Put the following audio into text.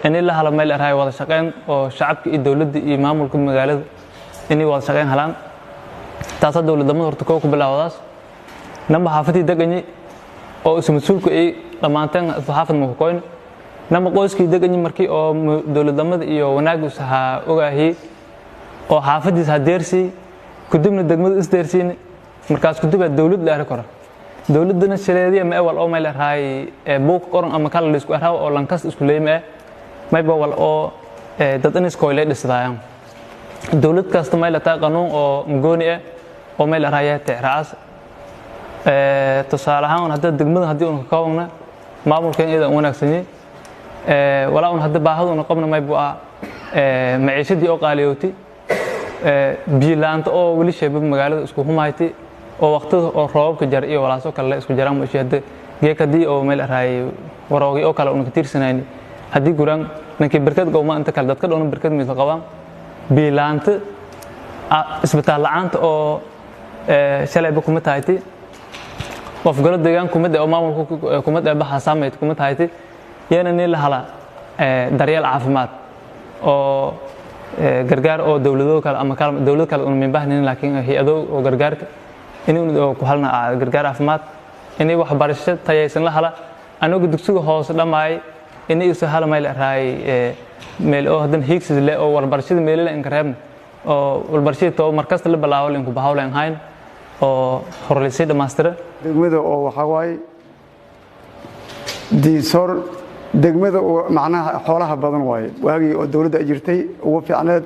Inay la helo, meel erahay, wada shaqeyn oo shacabka iyo dowladda iyo maamulka magaalada inay wada shaqeyn helaan. Taasa dowladnimada horta koo ku bilaawdaas. Namba xaafadii deganyi oo isu mas-uulku ay dhammaanteen isla xaafad makukoyn, namba qoyskii deganyi markii oo dowladnimada iyo wanaagga ha ogaahiyey oo xaafadiis ha deersii, kudibna degmada isdeersiin, markaas kudib dowlad la eri karo. Dowladana shileediya ma wal oo meel erahay buuq qoran ama kala la isku eraaw oo lankas isku leeyma mayba wal oo dad in iskoyle dhisdaayaan. Dowlad kasta may lataa qanuun oo gooni ah oo meel eraaya tixraacas. Tusaale ahaan, hadda degmada haddii una ka koobna, maamulkan iyada wanaagsanyi walaa un hadda baahadu una qabna maybu ah maciishadii oo qaaliyootay, biyo la'aanta oo weli sheebab magaalada isku humayti oo waqtida oo roobabka jar iyo walaaso kale isku jaraan. Mashi hadda geek haddii oo meel eraay waroogi oo kale una ka tiirsanayni haddii guraan ninkii barkad gowma inta kale dadka dhowna barkad midla qabaan. Biyo la'aanta, isbitaal la'aanta oo shalayba kuma tahayti, qof galo deegaan kumid oo maamulka kumid ee baxa saameyd kuma tahayti, yana nin la hala daryeel caafimaad oo gargaar oo dowlado kale ama dowlad kale una min baahnayn, laakiin hay-ado oo gargaarka inuu ku halna gargaar caafimaad. Inay waxbarasho tayaysan la hala, anagu dugsiga hoose dhammaay inay isu hala meel raay meel oo hadan hiigsis le oo warbarashada meelila inka reebna oo warbarashada too markasta la bilaabo linku bahawla hayn oo horleysay dhammaystira. Degmada oo waxaa waaye Diinsoor, degmada oo macnaha xoolaha badan waaye. Waagii oo dowladda ay jirtay ugu fiicneed.